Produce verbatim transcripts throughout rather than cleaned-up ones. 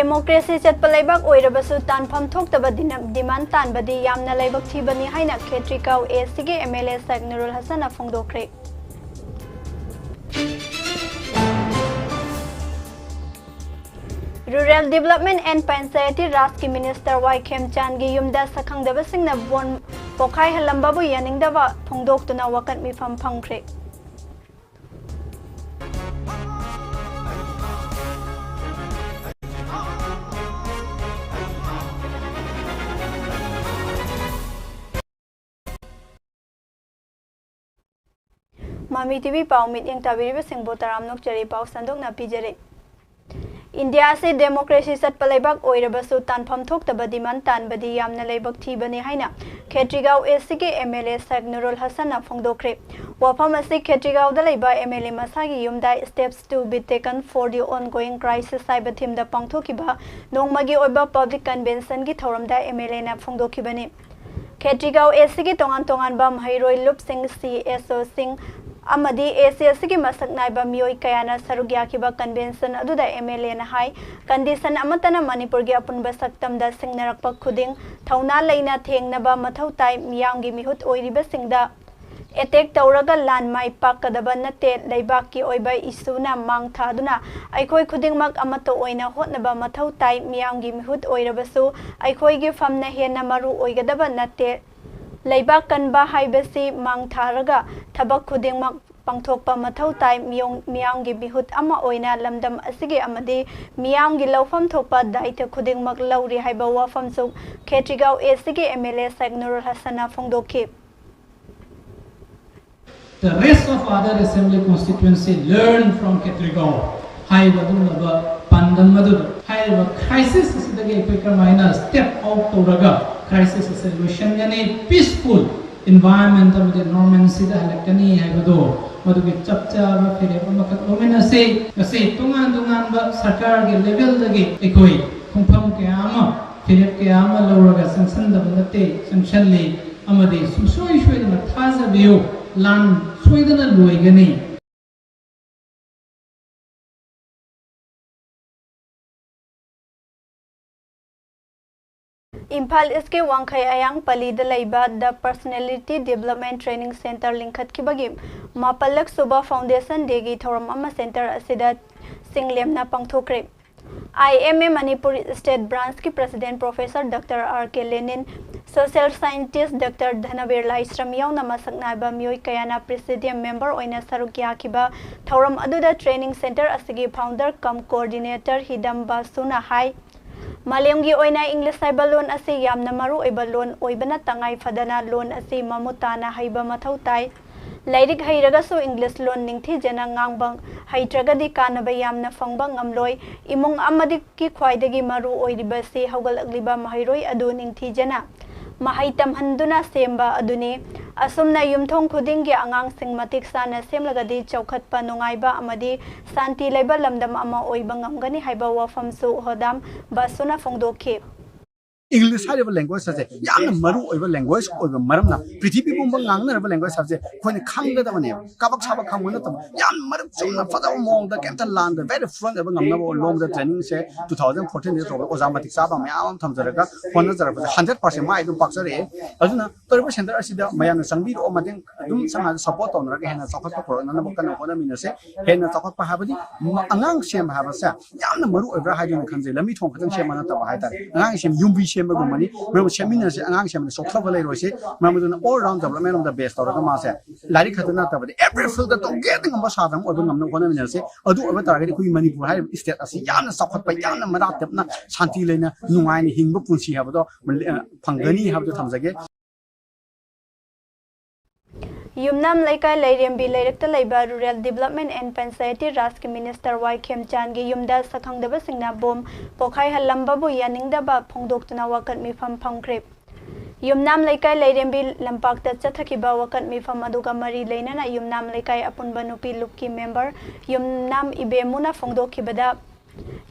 Democracy ꯆꯠꯄ ꯂꯩꯕꯥꯛ ꯑꯣꯏꯔꯕꯁꯨ ꯇꯥꯟꯐꯝ ꯊꯣꯛꯇꯕ ꯗꯤꯅ-, ꯗꯤꯃꯥꯟ ꯇꯥꯟꯕꯗꯤ ꯌꯥꯝꯅ ꯂꯥꯏꯕꯛ ꯊꯤꯕꯅꯤ ꯍꯥꯏꯅ ꯈꯦꯇ꯭ꯔꯤꯒꯥꯎ ꯑꯦ ꯁꯤꯒꯤ M L A Sheikh Nurul ꯍꯁꯟꯅ ꯐꯣꯡꯗꯣꯛꯈ꯭ꯔꯦ꯫ Rural Development and Panchayati Rajꯀꯤ ꯃꯤꯅꯤꯁꯇꯔ ꯋꯥꯏ ꯈꯦꯝꯆꯥꯟꯒꯤ ꯌꯨꯝꯗ ꯁꯛꯈꯪꯗꯕꯁꯤꯡꯅ ꯕꯣꯟ ꯄꯣꯈꯥꯏꯍꯜꯂꯝꯕꯕꯨ ꯌꯥꯅꯤꯡꯗꯕ ꯐꯣꯡꯗꯣꯛꯇꯨꯅ ꯋꯥꯀꯠ ꯃꯤꯐꯝ ꯐꯝꯈ꯭ꯔꯦ꯫ ꯃꯃꯤ ꯇꯤ ꯚꯤ ꯄꯥꯎ ꯃꯤꯠꯌꯦꯡ ꯇꯥꯕꯤꯔꯤꯕꯁꯤꯡꯕꯨ ꯇꯔꯥꯝꯅ ꯑꯣꯛꯆꯔꯤ꯫ ꯄꯥꯎ ꯁꯟꯗꯣꯛꯅ ꯄꯤꯖꯔꯤ꯫ ꯏꯟꯗꯤꯌꯥ ꯑꯁꯤ ꯗꯦꯃꯣꯀ꯭ꯔꯦꯁꯤ ꯆꯠꯄ ꯂꯩꯕꯥꯛ ꯑꯣꯏꯔꯕꯁꯨ ꯇꯥꯟꯐꯝ ꯊꯣꯛꯇꯕ ꯗꯤꯃꯥꯟ ꯇꯥꯟꯕꯗꯤ ꯌꯥꯝꯅ ꯂꯥꯏꯕꯛ ꯊꯤꯕꯅꯤ ꯍꯥꯏꯅ ꯈꯦꯇ꯭ꯔꯤꯒꯥꯎ ꯑꯦ ꯁꯤꯒꯤ M L A Sheikh Nurul ꯍꯁꯟꯅ ꯐꯣꯡꯗꯣꯛꯈ꯭ꯔꯦ꯫ ꯋꯥꯐꯝ ꯑꯁꯤ ꯈꯦꯇ꯭ꯔꯤꯒꯥꯎꯗ ꯂꯩꯕ ꯑꯦꯝ ꯑꯦꯜ ꯑꯦ ꯃꯁꯥꯒꯤ ꯌꯨꯝꯗ Steps to be taken for the ongoing crisis ꯍꯥꯏꯕ ꯊꯤꯝꯗ ꯄꯥꯡꯊꯣꯛꯈꯤꯕ ꯅꯣꯡꯃꯒꯤ ꯑꯣꯏꯕ ꯄꯕ꯭ꯂꯤꯛ ꯀꯟꯚꯦꯟꯁꯟꯒꯤ ꯊꯧꯔꯝꯗ ꯑꯦꯝ ꯑꯦꯜ ꯑꯦꯅ ꯐꯣꯡꯗꯣꯛꯈꯤꯕꯅꯤ꯫ ꯈꯦꯇ꯭ꯔꯤꯒꯥꯎ ꯑꯦ ꯁꯤꯒꯤ ꯇꯣꯉꯥꯟ ꯇꯣꯉꯥꯟꯕ ꯃꯍꯩꯔꯣꯏ ꯂꯨꯞꯁꯤꯡ, ꯁꯤ ꯑꯦꯁ ꯑꯣꯁꯤꯡ ꯑꯃꯗꯤ ꯑꯦ ꯁꯤ ꯑꯦꯁ ꯁꯤꯒꯤ ꯃꯁꯛ ꯅꯥꯏꯕ ꯃꯤꯑꯣꯏ ꯀꯌꯥꯅ ꯁꯔꯨꯛ ꯌꯥꯈꯤꯕ ꯀꯟꯚꯦꯟꯁꯟ ꯑꯗꯨꯗ ꯑꯦꯝ ꯑꯦꯜ ꯑꯦꯅ ꯍꯥꯏ, ꯀꯟꯗꯤꯁꯟ ꯑꯃꯠꯇꯅ ꯃꯅꯤꯄꯨꯔꯒꯤ ꯑꯄꯨꯟꯕ ꯁꯛꯇꯝꯗ ꯁꯤꯡꯅꯔꯛꯄ ꯈꯨꯗꯤꯡ ꯊꯧꯅꯥ ꯂꯩꯅ ꯊꯦꯡꯅꯕ ꯃꯊꯧ ꯇꯥꯏ꯫ ꯃꯤꯌꯥꯝꯒꯤ ꯃꯤꯍꯨꯠ ꯑꯣꯏꯔꯤꯕꯁꯤꯡꯗ ꯑꯦꯇꯦꯛ ꯇꯧꯔꯒ ꯂꯥꯟ ꯃꯥꯏ ꯄꯥꯛꯀꯗꯕ ꯅꯠꯇꯦ꯫ ꯂꯩꯕꯥꯛꯀꯤ ꯑꯣꯏꯕ ꯏꯁꯨꯅ ꯃꯥꯡ ꯊꯥꯗꯨꯅ ꯑꯩꯈꯣꯏ ꯈꯨꯗꯤꯡꯃꯛ ꯑꯃꯠꯇ ꯑꯣꯏꯅ ꯍꯣꯠꯅꯕ ꯃꯊꯧ ꯇꯥꯏ꯫ ꯃꯤꯌꯥꯝꯒꯤ ꯃꯤꯍꯨꯠ ꯑꯣꯏꯔꯕꯁꯨ ꯑꯩꯈꯣꯏꯒꯤ ꯐꯝꯅ ꯍꯦꯟꯅ ꯃꯔꯨ ꯑꯣꯏꯒꯗꯕ ꯅꯠꯇꯦ꯫ ꯂꯩꯕꯥꯛ ꯀꯟꯕ ꯍꯥꯏꯕꯁꯤ ꯃꯥꯡ ꯊꯥꯔꯒ ꯊꯕꯛ ꯈꯨꯗꯤꯡꯃꯛ ꯄꯥꯡꯊꯣꯛꯄ ꯃꯊꯧ ꯇꯥꯏ꯫ ꯃꯤꯌꯣꯡ-, ꯃꯤꯌꯥꯝꯒꯤ ꯃꯤꯍꯨꯠ ꯑꯃ ꯑꯣꯏꯅ ꯂꯝꯗꯝ ꯑꯁꯤꯒꯤ ꯑꯃꯗꯤ ꯃꯤꯌꯥꯝꯒꯤ ꯂꯧꯐꯝ ꯊꯣꯛꯄ ꯗꯥꯏꯇ ꯈꯨꯗꯤꯡꯃꯛ ꯂꯧꯔꯤ ꯍꯥꯏꯕ ꯋꯥꯐꯝꯁꯨ ꯈꯦꯇ꯭ꯔꯤꯒꯥꯎ ꯑꯦ ꯁꯤꯒꯤ M L A Sheikh Nurul ꯍꯁꯟꯅ ꯐꯣꯡꯗꯣꯛꯈꯤ꯫ The rest of other assembly constituency learn from Khetrigao ꯍꯥꯏꯔꯤꯕ ꯑꯗꯨꯒꯨꯝꯂꯕ ꯄꯥꯟꯗꯝ ꯑꯗꯨꯗ ꯍꯥꯏꯔꯤꯕ ꯀ꯭ꯔꯥꯏꯁꯤꯁ ꯑꯁꯤꯗꯒꯤ ꯑꯩꯈꯣꯏ ꯀꯔꯝꯍꯥꯏꯅ ꯁ꯭ꯇꯦꯞ ꯑꯥꯎꯠ ꯇꯧꯔꯒ ꯀ꯭ꯔꯥꯏꯁꯤꯁ ꯑꯁꯤ ꯂꯣꯏꯁꯤꯟꯒꯅꯤ, ꯄꯤꯁꯐꯨꯜ ꯏꯟꯚꯥꯏꯔꯟꯃꯦꯟꯠ ꯑꯃꯗꯤ ꯅꯣꯔꯃꯦꯜꯁꯤꯗ ꯍꯜꯂꯛꯀꯅꯤ ꯍꯥꯏꯕꯗꯣ, ꯃꯗꯨꯒꯤ ꯆꯞ ꯆꯥꯕ ꯐꯤꯔꯦꯞ ꯑꯃꯈꯛ ꯂꯧꯃꯤꯟꯅꯁꯤ꯫ ꯉꯁꯤ ꯇꯣꯉꯥꯟ ꯇꯣꯉꯥꯟꯕ ꯁꯔꯀꯥꯔꯒꯤ ꯂꯦꯚꯦꯜꯗꯒꯤ ꯑꯩꯈꯣꯏ ꯈꯣꯡꯐꯝ ꯀꯌꯥ ꯑꯃ, ꯐꯤꯔꯦꯞ ꯀꯌꯥ ꯑꯃ ꯂꯧꯔꯒ ꯆꯪꯁꯤꯟꯗꯕ ꯅꯠꯇꯦ, ꯆꯪꯁꯤꯜꯂꯤ꯫ ꯑꯃꯗꯤ ꯁꯨꯡꯁꯣꯏ ꯁꯣꯏꯗꯅ ꯊꯥꯖꯕꯤꯌꯨ, ꯂꯥꯟ ꯁꯣꯏꯗꯅ ꯂꯣꯏꯒꯅꯤ꯫ ꯏꯝꯐꯥꯜ ꯏꯁꯀꯤ ꯋꯥꯡꯈꯩ ꯑꯌꯥꯡ ꯄꯜꯂꯤꯗ ꯂꯩꯕ The Personality Development Training Center ꯂꯤꯡꯈꯠꯈꯤꯕꯒꯤ ꯃꯥꯄꯜꯂꯛ ꯁꯨꯕ Foundation Dayꯒꯤ ꯊꯧꯔꯝ ꯑꯃ center ꯑꯁꯤꯗ ꯆꯤꯡꯂꯦꯝꯅ ꯄꯥꯡꯊꯣꯛꯈ꯭ꯔꯦ꯫ I M A Manipur State Branchꯀꯤ President Professor Doctor R K Lenin, Social Scientist Doctor ꯙꯅꯕꯤꯔ ꯂꯥꯏꯁ꯭ꯔꯝ ꯌꯥꯎꯅ ꯃꯁꯛ ꯅꯥꯏꯕ ꯃꯤꯑꯣꯏ ꯀꯌꯥꯅ Presidium Member ꯑꯣꯏꯅ ꯁꯔꯨꯛ ꯌꯥꯈꯤꯕ ꯊꯧꯔꯝ ꯑꯗꯨꯗ Training Center ꯑꯁꯤꯒꯤ Founder cum Coordinator ꯍꯤꯗꯝ ꯕꯥꯁꯨꯅ ꯍꯥꯏ, ꯃꯥꯂꯦꯝꯒꯤ ꯑꯣꯏꯅ English ꯍꯥꯏꯕ ꯂꯣꯟ ꯑꯁꯤ ꯌꯥꯝꯅ ꯃꯔꯨ ꯑꯣꯏꯕ ꯂꯣꯟ ꯑꯣꯏꯕꯅ ꯇꯉꯥꯏ ꯐꯗꯅ ꯂꯣꯟ ꯑꯁꯤ ꯃꯃꯨꯠ ꯇꯥꯅ ꯍꯩꯕ ꯃꯊꯧ ꯇꯥꯏ꯫ ꯂꯥꯏꯔꯤꯛ ꯍꯩꯔꯒꯁꯨ English ꯂꯣꯟ ꯅꯤꯡꯊꯤꯖꯅ ꯉꯥꯡꯕ ꯍꯩꯇ꯭ꯔꯒꯗꯤ ꯀꯥꯟꯅꯕ ꯌꯥꯝꯅ ꯐꯪꯕ ꯉꯝꯂꯣꯏ꯫ ꯏꯃꯨꯡ ꯑꯃꯗꯒꯤ ꯈ꯭ꯋꯥꯏꯗꯒꯤ ꯃꯔꯨ ꯑꯣꯏꯔꯤꯕꯁꯤ ꯍꯧꯒꯠꯂꯛꯂꯤꯕ ꯃꯍꯩꯔꯣꯏ ꯑꯗꯨ ꯅꯤꯡꯊꯤꯖꯅ ꯃꯍꯩ ꯇꯝꯍꯟꯗꯨꯅ ꯁꯦꯝꯕ ꯑꯗꯨꯅꯤ꯫ ꯑꯁꯨꯝꯅ ꯌꯨꯝꯊꯣꯡ ꯈꯨꯗꯤꯡꯒꯤ ꯑꯉꯥꯡꯁꯤꯡ ꯃꯇꯤꯛ ꯆꯥꯅ ꯁꯦꯝꯂꯒꯗꯤ ꯆꯥꯎꯈꯠꯄ ꯅꯨꯡꯉꯥꯏꯕ ꯑꯃꯗꯤ ꯁꯥꯟꯇꯤ ꯂꯩꯕ ꯂꯝꯗꯝ ꯑꯃ ꯑꯣꯏꯕ ꯉꯝꯒꯅꯤ ꯍꯥꯏꯕ ꯋꯥꯐꯝꯁꯨ ꯍꯣꯗꯥꯝ ꯕꯥꯁꯨꯅ ꯐꯣꯡꯗꯣꯛꯈꯤ꯫ English ꯍꯥꯏꯔꯤꯕ language ꯑꯁꯦ ꯌꯥꯝꯅ ꯃꯔꯨ ꯑꯣꯏꯕ language ꯑꯣꯏꯕ ꯃꯔꯝꯅ ꯄ꯭ꯔꯤꯊꯤꯕꯤ ꯄꯨꯝꯕ ꯉꯥꯡꯅꯔꯤꯕ language ꯍꯥꯏꯕꯁꯦ ꯑꯩꯈꯣꯏꯅ ꯈꯪꯒꯗꯕꯅꯦꯕ꯫ ꯀꯥꯕꯛ ꯁꯥꯕꯛ ꯈꯪꯕ ꯅꯠꯇꯕ, ꯌꯥꯝ ꯃꯔꯤꯛ ꯆꯨꯝꯅ ꯐꯖꯕ ꯃꯑꯣꯡꯗ, ꯀꯩꯝꯇ ꯂꯥꯟꯗ very fluent ꯑꯣꯏꯕ ꯉꯝꯅꯕ ꯂꯣꯝꯗ trainingꯁꯦ two thousand fourteen ꯗ ꯇꯧꯔꯒ ꯑꯣꯖꯥ ꯃꯇꯤꯛ ꯆꯥꯕ ꯃꯌꯥꯝ ꯑꯃ ꯊꯝꯖꯔꯒ ꯍꯣꯠꯅꯖꯔꯛꯄꯁꯦ hundred percent ꯃꯥꯏ ꯑꯗꯨꯝ ꯄꯥꯛꯆꯔꯛꯑꯦ꯫ ꯑꯗꯨꯅ ꯇꯧꯔꯤꯕ center ꯑꯁꯤꯗ ꯃꯌꯥꯝꯅ ꯆꯪꯕꯤꯔꯛꯑꯣ, ꯃꯇꯦꯡ ꯑꯗꯨꯝ ꯁꯝꯅ ꯍꯥꯏꯔꯕꯗ support ꯇꯧꯅꯔꯒ ꯍꯦꯟꯅ ꯆꯥꯎꯈꯠꯄ ꯄꯨꯔꯛꯅꯅꯕ ꯀꯟꯅ ꯍꯣꯠꯅꯃꯤꯟꯅꯁꯦ꯫ ꯍꯦꯟꯅ ꯆꯥꯎꯈꯠꯄ ꯍꯥꯏꯕꯗꯤ ꯃ-, ꯑꯉꯥꯡ ꯁꯦꯝꯕ ꯍꯥꯏꯕꯁꯦ ꯌꯥꯝꯅ ꯃꯔꯨ ꯑꯣꯏꯕ꯭ꯔꯥ ꯍꯥꯏꯗꯨꯅ ꯈꯟꯖꯩ꯫ ꯂꯝꯕꯤ ꯊꯣꯡ ꯈꯛꯇꯪ ꯁꯦꯝꯕ ꯅꯠꯇꯕ ꯍꯥꯏꯇꯥꯔꯦ꯫ ꯑꯉꯥꯡ ꯁꯦꯝ-, ꯌꯨꯝꯕꯤ ꯁꯦꯝꯕꯒꯨꯝꯕꯅꯤ꯫ ꯃꯔꯝ ꯁꯦꯝꯃꯤꯟꯅꯁꯦ, ꯑꯉꯥꯡ ꯁꯦꯝꯕꯗ ꯆꯣꯛꯊꯕ ꯂꯩꯔꯣꯏꯁꯦ꯫ ꯃꯔꯝ ꯑꯗꯨꯅ all round development ꯔꯣꯝꯗ base ꯇꯧꯔꯒ ꯃꯥꯁꯦ ꯂꯥꯏꯔꯤꯛ ꯈꯛꯇ ꯅꯠꯇꯕꯗ every field ꯇꯧꯒꯦꯗ ꯉꯝꯕ ꯁꯥꯇ꯭ꯔ ꯑꯃ ꯑꯣꯏꯕ ꯉꯝꯅꯕ ꯍꯣꯠꯅꯃꯤꯟꯅꯁꯦ꯫ ꯑꯗꯨ ꯑꯣꯏꯕ ꯇꯥꯔꯒꯗꯤ ꯑꯩꯈꯣꯏꯒꯤ ꯃꯅꯤꯄꯨꯔ ꯍꯥꯏꯔꯤꯕ state ꯑꯁꯤ ꯌꯥꯝꯅ ꯆꯥꯎꯈꯠꯄ, ꯌꯥꯝꯅ ꯃꯔꯥ ꯇꯞꯅ ꯁꯥꯟꯇꯤ ꯂꯩꯅ ꯅꯨꯡꯉꯥꯏꯅ ꯍꯤꯡꯕ ꯄꯨꯟꯁꯤ ꯍꯥꯏꯕꯗꯣ, ꯑ, ꯐꯪꯒꯅꯤ ꯍꯥꯏꯕꯗꯨ ꯊꯝꯖꯒꯦ꯫ ꯌꯨꯝꯅꯥꯝ ꯂꯩꯀꯥꯏ ꯂꯩꯔꯦꯝꯕꯤ ꯂꯩꯔꯛꯇ ꯂꯩꯕ Rural Development and Panchayati Rajꯀꯤ Minister ꯋꯥꯏ ꯈꯦꯝꯆꯥꯟꯒꯤ ꯌꯨꯝꯗ ꯁꯛꯈꯪꯗꯕꯁꯤꯡꯅ ꯕꯣꯝ ꯄꯣꯈꯥꯏꯍꯜꯂꯝꯕꯕꯨ ꯌꯥꯅꯤꯡꯗꯕ ꯐꯣꯡꯗꯣꯛꯇꯨꯅ ꯋꯥꯀꯠ ꯃꯤꯐꯝ ꯐꯝꯈ꯭ꯔꯦ꯫ ꯌꯨꯝꯅꯥꯝ ꯂꯩꯀꯥꯏ ꯂꯩꯔꯦꯝꯕꯤ ꯂꯝꯄꯥꯛꯇ ꯆꯠꯊꯈꯤꯕ ꯋꯥꯀꯠ ꯃꯤꯐꯝ ꯑꯗꯨꯒ ꯃꯔꯤ ꯂꯩꯅꯅ ꯌꯨꯝꯅꯥꯝ ꯂꯩꯀꯥꯏ ꯑꯄꯨꯟꯕ ꯅꯨꯄꯤ ꯂꯨꯞꯀꯤ member ꯌꯨꯝꯅꯥꯝ ꯏꯕꯦꯝꯃꯨꯅ ꯐꯣꯡꯗꯣꯛꯈꯤꯕꯗ,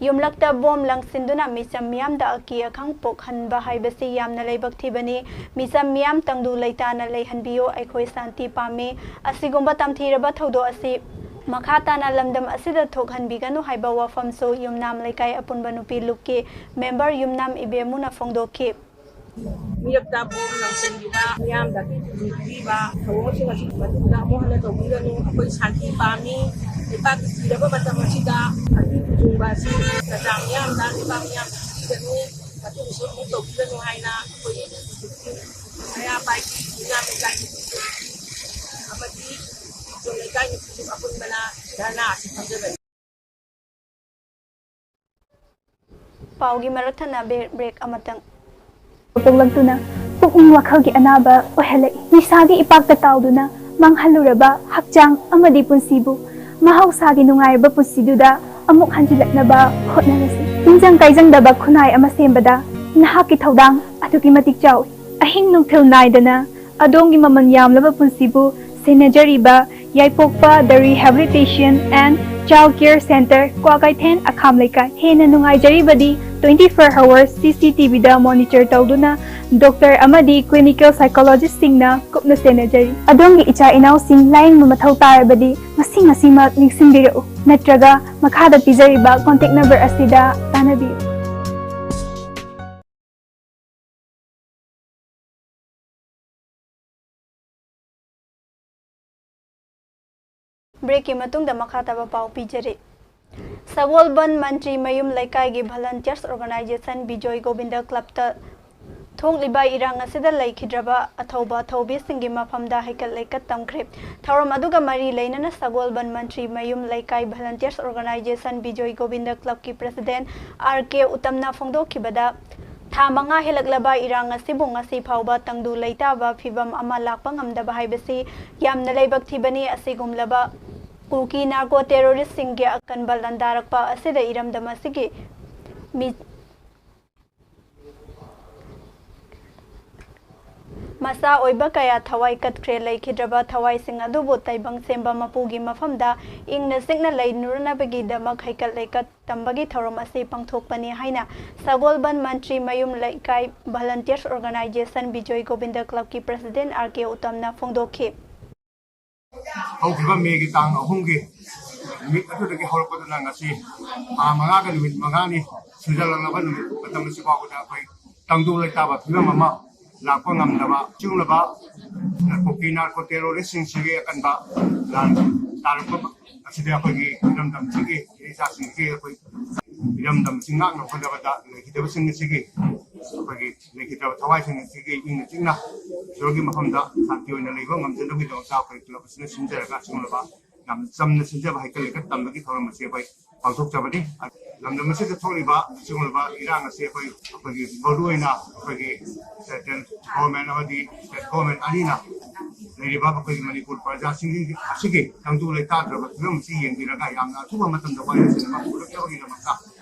ꯌꯨꯝꯂꯛꯇ ꯕꯣꯝ ꯂꯪꯁꯤꯟꯗꯨꯅ ꯃꯤꯆꯝ ꯃꯤꯌꯥꯝꯗ ꯑꯀꯤ ꯑꯈꯪ ꯄꯣꯛꯍꯟꯕ ꯍꯥꯏꯕꯁꯤ ꯌꯥꯝꯅ ꯂꯥꯏꯕꯛ ꯊꯤꯕꯅꯤ꯫ ꯃꯤꯆꯝ ꯃꯤꯌꯥꯝ ꯇꯪꯗꯨ ꯂꯩꯇꯥꯅ ꯂꯩꯍꯟꯕꯤꯌꯨ꯫ ꯑꯩꯈꯣꯏ ꯁꯥꯟꯇꯤ ꯄꯥꯝꯃꯤ꯫ ꯑꯁꯤꯒꯨꯝꯕ ꯇꯝꯊꯤꯔꯕ ꯊꯧꯗꯣꯛ ꯑꯁꯤ ꯃꯈꯥ ꯇꯥꯅ ꯂꯝꯗꯝ ꯑꯁꯤꯗ ꯊꯣꯛꯍꯟꯕꯤꯒꯅꯨ ꯍꯥꯏꯕ ꯋꯥꯐꯝꯁꯨ ꯌꯨꯝꯅꯥꯝ ꯂꯩꯀꯥꯏ ꯑꯄꯨꯟꯕ ꯅꯨꯄꯤ ꯂꯨꯞꯀꯤ member ꯌꯨꯝꯅꯥꯝ ꯏꯕꯦꯝꯃꯨꯅ ꯐꯣꯡꯗꯣꯛꯈꯤ꯫ ꯃꯤꯔꯛꯇ ꯕꯣꯝ ꯂꯪꯁꯤꯟꯈꯤꯕ ꯃꯤꯌꯥꯝꯗ ꯑꯀꯤꯕ ꯄꯤꯕꯤꯕ ꯊꯧꯑꯣꯡꯁꯤꯡ ꯑꯁꯤꯒꯤ ꯃꯇꯨꯡꯗ ꯑꯃꯨꯛ ꯍꯟꯅ ꯇꯧꯕꯤꯒꯅꯨ꯫ ꯑꯩꯈꯣꯏ ꯁꯥꯟꯇꯤ ꯄꯥꯝꯃꯤ꯫ ꯂꯩꯕꯥꯛꯀꯤ ꯊꯤꯔꯕ ꯃꯇꯝ ꯑꯁꯤꯗ ꯑꯀꯤ ꯇꯨꯖꯨꯡꯕ ꯑꯁꯤ ꯄ꯭ꯔꯖꯥ ꯃꯤꯌꯥꯝꯗ, ꯂꯩꯕꯥꯛ ꯃꯤꯌꯥꯝꯗ ꯄꯤꯕꯤꯒꯅꯨ꯫ ꯃꯇꯨꯡꯗꯁꯨ ꯑꯃꯨꯛ ꯇꯧꯕꯤꯒꯅꯨ ꯍꯥꯏꯅ ꯑꯩꯈꯣꯏ ꯃꯩꯔꯥ ꯄꯥꯏꯕꯤ ꯃꯤꯌꯥꯝ ꯂꯩꯀꯥꯏꯒꯤ ꯑꯃꯗꯤ ꯂꯩꯀꯥꯏ ꯅꯨꯄꯤꯁꯤꯡ ꯑꯄꯨꯟꯕꯅ ꯙꯔꯅꯥ ꯑꯁꯤ ꯐꯝꯖꯕꯅꯤ꯫ ꯄꯥꯎꯒꯤ ꯃꯔꯛ ꯊꯠꯅ ꯕ꯭ꯔꯦꯛ ꯑꯃꯇꯪ꯫ ꯄꯣꯛꯂꯛꯇꯨꯅ ꯄꯨꯛꯅꯤꯡ ꯋꯥꯈꯜꯒꯤ ꯑꯅꯥꯕ ꯑꯣꯏꯍꯜꯂꯛꯏ꯫ ꯅꯤꯁꯥꯒꯤ ꯏꯄꯥꯛꯇ ꯇꯥꯎꯗꯨꯅ ꯃꯥꯡꯍꯜꯂꯨꯔꯕ ꯍꯛꯆꯥꯡ ꯑꯃꯗꯤ ꯄꯨꯟꯁꯤꯕꯨ ꯃꯍꯧꯁꯥꯒꯤ ꯅꯨꯡꯉꯥꯏꯔꯕ ꯄꯨꯟꯁꯤꯗꯨꯗ ꯑꯃꯨꯛ ꯍꯟꯖꯤꯜꯂꯛꯅꯕ ꯍꯣꯠꯅꯔꯁꯤ꯫ ꯇꯤꯟꯖꯪ ꯀꯥꯏꯖꯪꯗꯕ ꯈꯨꯟꯅꯥꯏ ꯑꯃ ꯁꯦꯝꯕꯗ ꯅꯍꯥꯛꯀꯤ ꯊꯧꯗꯥꯡ ꯑꯗꯨꯛꯀꯤ ꯃꯇꯤꯛ ꯆꯥꯎꯏ꯫ ꯑꯍꯤꯡ ꯅꯨꯡꯊꯤꯜ ꯅꯥꯏꯗꯅ ꯑꯗꯣꯝꯒꯤ ꯃꯃꯜ ꯌꯥꯝꯂꯕ ꯄꯨꯟꯁꯤꯕꯨ ꯁꯦꯟꯅꯖꯔꯤꯕ ꯌꯥꯏꯄꯣꯛꯄ The Rehabilitation and Child Care Center, Kwakeithel, ꯑꯈꯥꯝ ꯂꯩꯀꯥꯏ꯫ ꯍꯦꯟꯅ ꯅꯨꯡꯉꯥꯏꯖꯔꯤꯕꯗꯤ twenty four hours C C T V ꯗ monitor ꯇꯧꯗꯨꯅ doctor ꯑꯃꯗꯤ clinical psychologist ꯁꯤꯡꯅ ꯀꯨꯞꯅ ꯁꯦꯟꯅꯖꯔꯤ꯫ ꯑꯗꯣꯝꯒꯤ ꯏꯆꯥ ꯏꯅꯥꯎꯁꯤꯡ ꯂꯥꯌꯦꯡꯕ ꯃꯊꯧ ꯇꯥꯔꯕꯗꯤ ꯉꯁꯤ ꯉꯁꯤꯃꯛ ꯅꯤꯡꯁꯤꯡꯕꯤꯔꯛꯎ, ꯅꯠꯇ꯭ꯔꯒ ꯃꯈꯥꯗ ꯄꯤꯖꯔꯤꯕ contact number ꯑꯁꯤꯗ ꯇꯥꯟꯅꯕꯤꯌꯨ꯫ ꯕ꯭ꯔꯦꯛꯀꯤ ꯃꯇꯨꯡꯗ ꯃꯈꯥ ꯇꯥꯕ ꯄꯥꯎ ꯄꯤꯖꯔꯤ꯫ ꯁꯒꯣꯜꯕꯟ ꯃꯟꯇ꯭ꯔꯤ ꯃꯌꯨꯝ ꯂꯩꯀꯥꯏꯒꯤ Volunteers Organization ꯕꯤꯖꯣꯏ ꯒꯣꯕꯤꯟꯗ ꯀ꯭ꯂꯕꯇ ꯊꯣꯛꯂꯤꯕ ꯏꯔꯥꯡ ꯑꯁꯤꯗ ꯂꯩꯈꯤꯗ꯭ꯔꯕ ꯑꯊꯧꯕ ꯑꯊꯧꯕꯤꯁꯤꯡꯒꯤ ꯃꯐꯝꯗ ꯍꯩꯀꯠ ꯂꯩꯀꯠ ꯇꯝꯈ꯭ꯔꯦ꯫ ꯊꯧꯔꯝ ꯑꯗꯨꯒ ꯃꯔꯤ ꯂꯩꯅꯅ ꯁꯒꯣꯜꯕꯟ ꯃꯟꯇ꯭ꯔꯤ ꯃꯌꯨꯝ ꯂꯩꯀꯥꯏ Volunteers Organization ꯕꯤꯖꯣꯏ ꯒꯣꯕꯤꯟꯗ ꯀ꯭ꯂꯕꯀꯤ president R K ꯎꯇꯝꯅ ꯐꯣꯡꯗꯣꯛꯈꯤꯕꯗ, ꯊꯥ ꯃꯉꯥ ꯍꯦꯜꯂꯛꯂꯕ ꯏꯔꯥꯡ ꯑꯁꯤꯕꯨ ꯉꯁꯤ ꯐꯥꯎꯕ ꯇꯪꯗꯨ ꯂꯩꯇꯥꯕ ꯐꯤꯕꯝ ꯑꯃ ꯂꯥꯛꯄ ꯉꯝꯗꯕ ꯍꯥꯏꯕꯁꯤ ꯌꯥꯝꯅ ꯂꯥꯏꯕꯛ ꯊꯤꯕꯅꯤ꯫ ꯑꯁꯤꯒꯨꯝꯂꯕ ꯀꯨꯀꯤ narco terrorist ꯁꯤꯡꯒꯤ ꯑꯀꯟꯕ ꯂꯥꯟꯗꯥꯔꯛꯄ ꯑꯁꯤꯗ ꯏꯔꯝꯗꯝ ꯑꯁꯤꯒꯤ ꯃꯤ ꯃꯆꯥ ꯑꯣꯏꯕ ꯀꯌꯥ ꯊꯋꯥꯏ ꯀꯠꯈ꯭ꯔꯦ꯫ ꯂꯩꯈꯤꯗ꯭ꯔꯕ ꯊꯋꯥꯏꯁꯤꯡ ꯑꯗꯨꯕꯨ ꯇꯥꯏꯕꯪ ꯁꯦꯝꯕ ꯃꯄꯨꯒꯤ ꯃꯐꯝꯗ ꯏꯪꯅ ꯆꯤꯛꯅ ꯂꯩꯅꯔꯅꯕꯒꯤꯗꯃꯛ ꯍꯩꯀꯠ ꯂꯩꯀꯠ ꯇꯝꯕꯒꯤ ꯊꯧꯔꯝ ꯑꯁꯤ ꯄꯥꯡꯊꯣꯛꯄꯅꯤ ꯍꯥꯏꯅ ꯁꯒꯣꯜꯕꯟ ꯃꯟꯇ꯭ꯔꯤ ꯃꯌꯨꯝ ꯂꯩꯀꯥꯏ Volunteers Organization ꯕꯤꯖꯣꯏ ꯒꯣꯕꯤꯟꯗ ꯀ꯭ꯂꯕꯀꯤ president R K ꯎꯇꯝꯅ ꯐꯣꯡꯗꯣꯛꯈꯤ꯫ ꯍꯧꯈꯤꯕ ꯃꯦꯒꯤ ꯇꯥꯡ ꯑꯍꯨꯝꯒꯤ ꯅꯨꯃꯤꯠ ꯑꯗꯨꯗꯒꯤ ꯍꯧꯔꯛꯄꯗꯨꯅ ꯉꯁꯤ ꯊꯥ ꯃꯉꯥꯒ ꯅꯨꯃꯤꯠ ꯃꯉꯥꯅꯤ ꯁꯨꯖꯜꯂꯛꯂꯕ ꯅꯨꯃꯤꯠ ꯃꯇꯝ ꯑꯁꯤ ꯐꯥꯎꯕꯗ ꯑꯩꯈꯣꯏ ꯇꯪꯗꯨ ꯂꯩꯇꯥꯕ ꯐꯤꯕꯝ ꯑꯃ ꯂꯥꯛꯄ ꯉꯝꯗꯕ, ꯑꯁꯤꯒꯨꯝꯂꯕ ꯀꯨꯀꯤ ꯅꯥꯔꯀꯣ ꯇꯦꯔꯣꯔꯤꯁꯁꯤꯡꯁꯤꯒꯤ ꯑꯀꯟꯕ ꯂꯥꯟ ꯇꯥꯔꯛꯄ ꯑꯁꯤꯗ ꯑꯩꯈꯣꯏꯒꯤ ꯏꯔꯝꯗꯝꯁꯤꯒꯤ ꯏꯆꯥꯁꯤꯡꯁꯤ ꯑꯩꯈꯣꯏ ꯏꯔꯝꯗꯝꯁꯤ ꯉꯥꯛꯅ ꯍꯣꯠꯅꯕꯗ ꯂꯩꯈꯤꯗꯕꯁꯤꯡ ꯑꯁꯤꯒꯤ, ꯑꯩꯈꯣꯏꯒꯤ ꯂꯩꯈꯤꯗ꯭ꯔꯕ ꯊꯋꯥꯏꯁꯤꯡ ꯑꯁꯤꯒꯤ ꯏꯪꯅ ꯆꯤꯛꯅ ꯏꯁꯣꯔꯒꯤ ꯃꯐꯝꯗ ꯁꯥꯟꯇꯤ ꯑꯣꯏꯅ ꯂꯩꯕ ꯉꯝꯖꯅꯕꯒꯤꯗꯃꯛꯇ ꯑꯩꯈꯣꯏ ꯀ꯭ꯂꯕ ꯑꯁꯤꯅ ꯁꯤꯟꯖꯔꯒ ꯑꯁꯤꯒꯨꯝꯂꯕ ꯌꯥꯝ ꯆꯝꯅ ꯁꯤꯟꯖꯕ ꯍꯩꯀꯠ ꯂꯩꯀꯠ ꯇꯝꯕꯒꯤ ꯊꯧꯔꯝ ꯑꯁꯤ ꯑꯩꯈꯣꯏ ꯄꯥꯡꯊꯣꯛꯆꯕꯅꯤ꯫ ꯂꯝꯗꯝ ꯑꯁꯤꯗ ꯊꯣꯛꯂꯤꯕ ꯑꯁꯤꯒꯨꯝꯂꯕ ꯏꯔꯥꯡ ꯑꯁꯤ ꯑꯩꯈꯣꯏ, ꯑꯩꯈꯣꯏꯒꯤ ꯃꯔꯨꯑꯣꯏꯅ ꯑꯩꯈꯣꯏꯒꯤ ꯁꯦꯟꯇ꯭ꯔꯦꯜ ꯒꯣꯔꯃꯦꯟ ꯑꯃꯗꯤ ꯁ꯭ꯇꯦꯠ ꯒꯣꯔꯃꯦꯟ ꯑꯅꯤꯅ ꯂꯩꯔꯤꯕ ꯑꯩꯈꯣꯏꯒꯤ ꯃꯅꯤꯄꯨꯔ ꯄ꯭ꯔꯖꯥꯁꯤꯡꯒꯤ ꯑꯁꯤꯒꯤ ꯇꯪꯗꯨ ꯂꯩꯇꯥꯗ꯭ꯔꯕ ꯐꯤꯕꯝ ꯑꯁꯤ ꯌꯦꯡꯕꯤꯔꯒ ꯌꯥꯝꯅ ꯑꯊꯨꯕ ꯃꯇꯝꯗ ꯋꯥꯌꯦꯜꯁꯤꯟ ꯑꯃ ꯄꯨꯔꯛꯅꯕꯒꯤꯗꯃꯛꯇ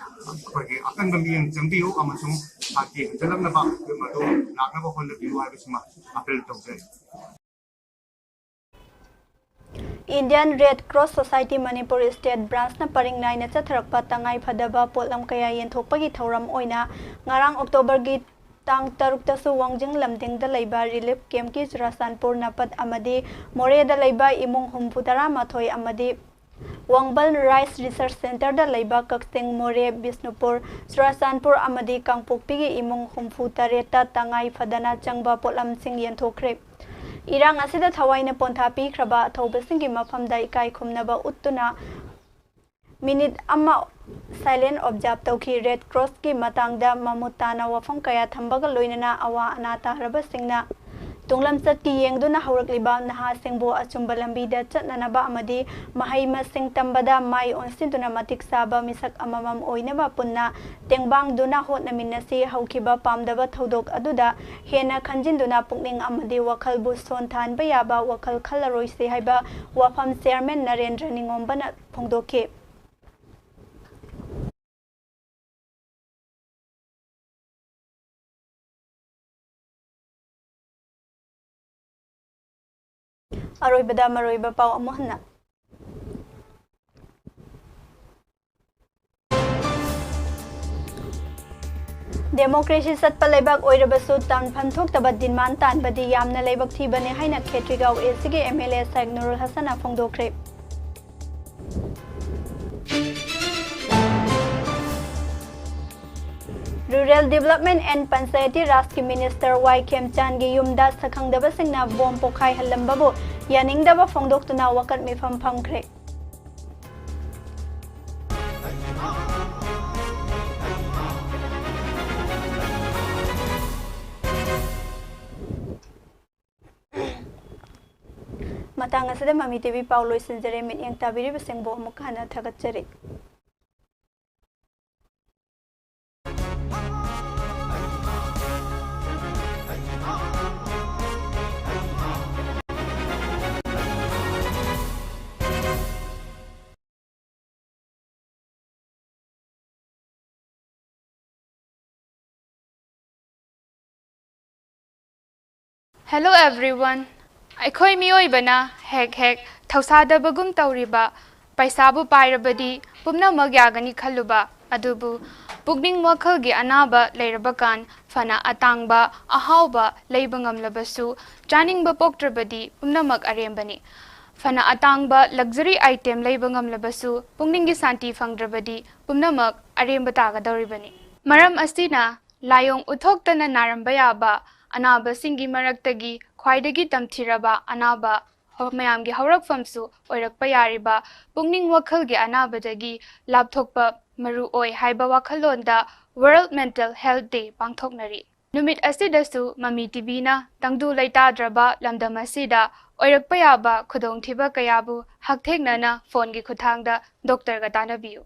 ꯑꯩꯈꯣꯏꯒꯤ ꯑꯀꯟꯕ ꯃꯤꯠꯌꯦꯡ ꯆꯪꯕꯤꯌꯨ ꯑꯃꯁꯨꯡ ꯁꯥꯟꯇꯤ ꯍꯟꯖꯤꯜꯂꯛꯅꯕ ꯐꯤꯕꯝ ꯑꯗꯨ ꯂꯥꯛꯅꯕ ꯍꯣꯠꯅꯕꯤꯌꯨ ꯍꯥꯏꯕꯁꯤꯃ ꯑꯥꯄꯤꯜ ꯇꯧꯖꯔꯤ꯫ Indian Red Cross Society Manipur State Branchꯅ ꯄꯔꯤꯡ ꯅꯥꯏꯅ ꯆꯠꯊꯔꯛꯄ ꯇꯉꯥꯏ ꯐꯗꯕ ꯄꯣꯠꯂꯝ ꯀꯌꯥ ꯌꯦꯟꯊꯣꯛꯄꯒꯤ ꯊꯧꯔꯝ ꯑꯣꯏꯅ ꯉꯔꯥꯡ ꯑꯣꯛꯇꯣꯕꯔꯒꯤ ꯇꯥꯡ ꯇꯔꯨꯛꯇꯁꯨ ꯋꯥꯡꯖꯤꯡ ꯂꯝꯗꯤꯡꯗ ꯂꯩꯕ ꯔꯤꯂꯤꯐ ꯀꯦꯝꯞꯀꯤ ꯆꯨꯔꯥꯆꯥꯟꯄꯨꯔ ꯅꯥꯄꯠ ꯑꯃꯗꯤ ꯃꯣꯔꯦꯗ ꯂꯩꯕ ꯏꯃꯨꯡ ꯍꯨꯝꯐꯨ ꯇꯔꯥ ꯃꯥꯊꯣꯏ ꯑꯃꯗꯤ ꯋꯥꯡꯕꯜ ꯔꯥꯏꯁ ꯔꯤꯁꯔꯁ ꯁꯦꯟꯇꯔꯗ ꯂꯩꯕ ꯀꯛꯆꯤꯡ, ꯃꯣꯔꯦ, ꯕꯤꯁꯅꯨꯄꯨꯔ, ꯆꯨꯔꯥꯆꯥꯟꯄꯨꯔ ꯑꯃꯗꯤ ꯀꯥꯡꯄꯣꯛꯄꯤꯒꯤ ꯏꯃꯨꯡ ꯍꯨꯝꯐꯨ ꯇꯔꯦꯠꯇ ꯇꯉꯥꯏ ꯐꯗꯅ ꯆꯪꯕ ꯄꯣꯠꯂꯝꯁꯤꯡ ꯌꯦꯟꯊꯣꯛꯈ꯭ꯔꯦ꯫ ꯏꯔꯥꯡ ꯑꯁꯤꯗ ꯊꯋꯥꯏꯅ ꯄꯣꯟꯊꯥ ꯄꯤꯈ꯭ꯔꯕ ꯑꯊꯧꯕꯁꯤꯡꯒꯤ ꯃꯐꯝꯗ ꯏꯀꯥꯏ ꯈꯨꯝꯅꯕ ꯎꯠꯇꯨꯅ ꯃꯤꯅꯤꯠ ꯑꯃ ꯁꯥꯏꯂꯦꯟ ꯑꯣꯕꯖꯥꯔꯕ ꯇꯧꯈꯤ꯫ ꯔꯦꯗ ꯀ꯭ꯔꯣꯁꯀꯤ ꯃꯇꯥꯡꯗ ꯃꯃꯨꯠ ꯇꯥꯅ ꯋꯥꯐꯝ ꯀꯌꯥ ꯊꯝꯕꯒ ꯂꯣꯏꯅꯅ ꯑꯋꯥ ꯑꯅꯥ ꯇꯥꯔꯕꯁꯤꯡꯅ ꯇꯨꯡꯂꯝꯆꯠꯀꯤ ꯌꯦꯡꯗꯨꯅ ꯍꯧꯔꯛꯂꯤꯕ ꯅꯍꯥꯁꯤꯡꯕꯨ ꯑꯆꯨꯝꯕ ꯂꯝꯕꯤꯗ ꯆꯠꯅꯅꯕ ꯑꯃꯗꯤ ꯃꯍꯩ ꯃꯁꯤꯡ ꯇꯝꯕꯗ ꯃꯥꯏ ꯑꯣꯟꯁꯤꯟꯗꯨꯅ ꯃꯇꯤꯛ ꯆꯥꯕ ꯃꯤꯁꯛ ꯑꯃꯃꯝ ꯑꯣꯏꯅꯕ ꯄꯨꯟꯅ ꯇꯦꯡꯕꯥꯡꯗꯨꯅ ꯍꯣꯠꯅꯃꯤꯟꯅꯁꯤ꯫ ꯍꯧꯈꯤꯕ ꯄꯥꯝꯗꯕ ꯊꯧꯗꯣꯛ ꯑꯗꯨꯗ ꯍꯦꯟꯅ ꯈꯟꯖꯤꯟꯗꯨꯅ ꯄꯨꯛꯅꯤꯡ ꯑꯃꯗꯤ ꯋꯥꯈꯜꯕꯨ ꯁꯣꯟꯊꯍꯟꯕ ꯌꯥꯕ ꯋꯥꯈꯜ ꯈꯜꯂꯔꯣꯏꯁꯤ ꯍꯥꯏꯕ ꯋꯥꯐꯝ ꯆꯤꯌꯔꯃꯦꯟ ꯅꯔꯦꯟꯗ꯭ꯔ ꯅꯤꯉꯣꯝꯕꯅ ꯐꯣꯡꯗꯣꯛꯈꯤ꯫ ꯑꯔꯣꯏꯕꯗ ꯃꯔꯨꯑꯣꯏꯕ ꯄꯥꯎ ꯑꯃꯨꯛ ꯍꯟꯅ꯫ ꯗꯦꯃꯣꯀ꯭ꯔꯦꯁꯤ ꯆꯠꯄ ꯂꯩꯕꯥꯛ ꯑꯣꯏꯔꯕꯁꯨ ꯇꯥꯟꯐꯝ ꯊꯣꯛꯇꯕ ꯗꯤꯃꯥꯟ ꯇꯥꯟꯕꯗꯤ ꯌꯥꯝꯅ ꯂꯥꯏꯕꯛ ꯊꯤꯕꯅꯤ ꯍꯥꯏꯅ ꯈꯦꯇ꯭ꯔꯤꯒꯥꯎ ꯑꯦꯁꯤꯒꯤ M L A Sheikh Nurul ꯍꯁꯟꯅ ꯐꯣꯡꯗꯣꯛꯈ꯭ꯔꯦ꯫ Rural Development and Panchayati Rajꯀꯤ Minister ꯋꯥꯏ ꯈꯦꯝꯆꯥꯟꯒꯤ ꯌꯨꯝꯗ ꯁꯛꯈꯪꯗꯕꯁꯤꯡꯅ ꯕꯣꯝ ꯄꯣꯈꯥꯏꯍꯜꯂꯝꯕꯕꯨ ꯌꯥꯅꯤꯡꯗꯕ ꯐꯣꯡꯗꯣꯛꯇꯨꯅ ꯋꯥꯀꯠ ꯃꯤꯐꯝ ꯐꯝꯈ꯭ꯔꯦ꯫ ꯃꯇꯥꯡ ꯑꯁꯤꯗ ꯃꯃꯤ ꯇꯤꯚꯤ ꯄꯥꯎ ꯂꯣꯏꯁꯤꯟꯖꯔꯦ꯫ ꯃꯤꯠꯌꯦꯡ ꯇꯥꯕꯤꯔꯤꯕꯁꯤꯡꯕꯨ ꯑꯃꯨꯛ ꯍꯟꯅ ꯊꯥꯒꯠꯆꯔꯤ꯫ Hello everyone. ꯑꯩꯈꯣꯏ ꯃꯤꯑꯣꯏꯕꯅ ꯍꯦꯛ ꯍꯦꯛ ꯊꯧꯁꯥꯗꯕꯒꯨꯝ ꯇꯧꯔꯤꯕ, ꯄꯩꯁꯥꯕꯨ ꯄꯥꯏꯔꯕꯗꯤ ꯄꯨꯝꯅꯃꯛ ꯌꯥꯒꯅꯤ ꯈꯜꯂꯨꯕ, ꯑꯗꯨꯕꯨ ꯄꯨꯛꯅꯤꯡ ꯋꯥꯈꯜꯒꯤ ꯑꯅꯥꯕ ꯂꯩꯔꯕꯀꯥꯟ ꯐꯅ ꯑꯇꯥꯡꯕ ꯑꯍꯥꯎꯕ ꯂꯩꯕ ꯉꯝꯂꯕꯁꯨ, ꯆꯥꯅꯤꯡꯕ ꯄꯣꯛꯇ꯭ꯔꯕꯗꯤ ꯄꯨꯝꯅꯃꯛ ꯑꯔꯦꯝꯕꯅꯤ꯫ ꯐꯅ ꯑꯇꯥꯡꯕ luxury item ꯂꯩꯕ ꯉꯝꯂꯕꯁꯨ, ꯄꯨꯛꯅꯤꯡꯒꯤ ꯁꯥꯟꯇꯤ ꯐꯪꯗ꯭ꯔꯕꯗꯤ ꯄꯨꯝꯅꯃꯛ ꯑꯔꯦꯝꯕ ꯇꯥꯒꯗꯧꯔꯤꯕꯅꯤ꯫ ꯃꯔꯝ ꯑꯁꯤꯅ, ꯂꯥꯏꯑꯣꯡ ꯎꯠꯊꯣꯛꯇꯅ ꯅꯥꯔꯝꯕ ꯌꯥꯕ ꯑꯅꯥꯕꯁꯤꯡꯒꯤ ꯃꯔꯛꯇꯒꯤ ꯈ꯭ꯋꯥꯏꯗꯒꯤ ꯇꯝꯊꯤꯔꯕ ꯑꯅꯥꯕ ꯍꯧ-, ꯃꯌꯥꯝꯒꯤ ꯍꯧꯔꯛꯐꯝꯁꯨ ꯑꯣꯏꯔꯛꯄ ꯌꯥꯔꯤꯕ ꯄꯨꯛꯅꯤꯡ ꯋꯥꯈꯜꯒꯤ ꯑꯅꯥꯕꯗꯒꯤ ꯂꯥꯞꯊꯣꯛꯄ ꯃꯔꯨ ꯑꯣꯏ ꯍꯥꯏꯕ ꯋꯥꯈꯜꯂꯣꯟꯗ World Mental Health Day ꯄꯥꯡꯊꯣꯛꯅꯔꯤ꯫ ꯅꯨꯃꯤꯠ ꯑꯁꯤꯗꯁꯨ ꯃꯃꯤ ꯇꯤꯚꯤꯅ ꯇꯪꯗꯨ ꯂꯩꯇꯥꯗ꯭ꯔꯕ ꯂꯝꯗꯝ ꯑꯁꯤꯗ ꯑꯣꯏꯔꯛꯄ ꯌꯥꯕ ꯈꯨꯗꯣꯡꯊꯤꯕ ꯀꯌꯥꯕꯨ ꯍꯛꯊꯦꯡꯅꯅ ꯐꯣꯟꯒꯤ ꯈꯨꯠꯊꯥꯡꯗ ꯗꯣꯛꯇꯔꯒ ꯇꯥꯟꯅꯕꯤꯌꯨ꯫